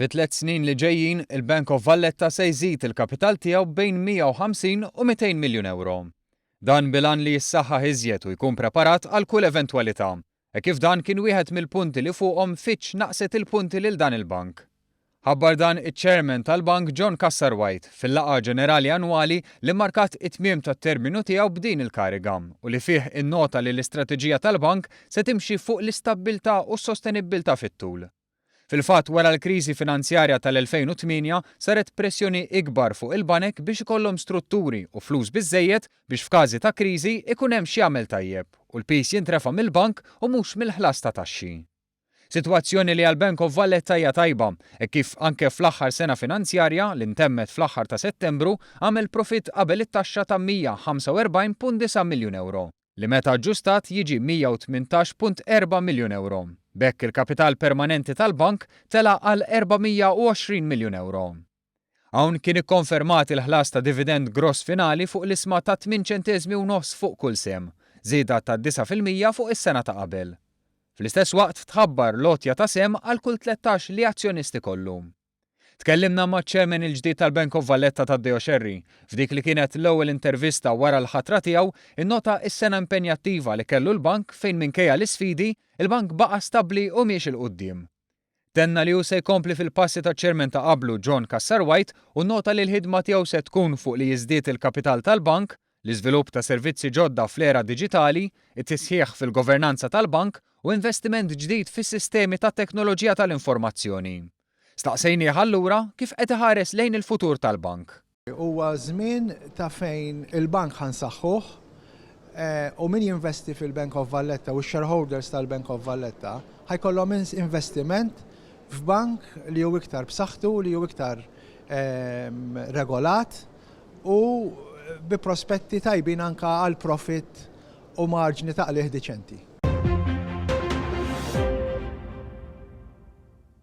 Fit-tlett snin li ġejjin, il-Bank of Valletta se jżid il-kapital tiegħu bejn 150 u 200 miljun ewro. Dan bil-għan li jissaħħaħ iżjed u jkun preparat għal kull eventwalità, hekk kif dan kien wieħed mill-punti li fuqhom Fitch naqqset il-punti lil dan il-bank. Ħabbar dan iċ-Chairman tal-Bank John Cassar White fil-laqgħa ġenerali annwali li mmarkat it-tmiem tat-terminu tiegħu b'din il-kariga u li fih innota li l-istrateġija tal-bank se timxi fuq l-istabbiltà u s-sostenibbiltà fit-tul. Fil-fatt wara l-kriżi finanzjarja tal-2008 saret pressjoni ikbar fuq il-banek biex ikollhom strutturi u flus biżżejjed biex f'każi ta' kriżi ikun hemm x'jagħmel tajjeb u l-piż jintrefa' mill-bank u mhux mill-ħlas ta' taxxi. Sitwazzjoni li għall-Bank of Valletta hija tajba, hekk kif anke fl-aħħar sena finanzjarja, li ntemmet fl-aħħar ta' Settembru, għamel profitt qabel it-taxxa ta' 145.9 miljun ewro. Li meta aġġustat jiġi 118.4 miljun ewro. B'hekk il-kapital permanenti tal-bank tela' għal 420 miljun ewro. Hawn kien ikkonfermat il-ħlas ta' dividend gross finali fuq l-ishma ta' tmien ċenteżmi u nofs fuq kull sehem, żieda ta' 9% fuq is-sena ta' qabel. Fl-istess waqt tħabbar l-għotja ta' sehem għal kull 13 li azzjonist ikollu. Tkellimna maċ-Chairman il-ġdid tal-Bank of Valletta Taddeo Scerri. F'dik li kienet l-ewwel intervista wara l-ħatra tiegħu, innota s-sena impenjattiva li kellu l-bank fejn minkejja l-isfidi, il-bank baqa' stabbli u miexi 'l quddiem. Tenna li hu se jkompli fil-passi taċ-Chairman ta' qablu John Cassar White u nnota li l-ħidma tiegħu se tkun fuq li jiżdied il-kapital tal-bank, l-iżvilupp ta' servizzi ġodda fl-era diġitali, it-tisħiħ fil-governanza tal-bank u investiment ġdid fis-sistemi tat-teknoloġija tal-informazzjoni. Staqsejnieh allura kif qed iħares lejn il-futur tal-bank. Huwa żmien ta' fejn il-bank ħa nsaħħuh u min jinvesti fil-Bank of Valletta u x-shareholders tal-Bank of Valletta ħa jkollhom investiment f'bank li hu iktar b'saħħtu, li hu iktar regolat u bi prospetti tajbin anke għal profit u marġni ta' qligħ diċenti.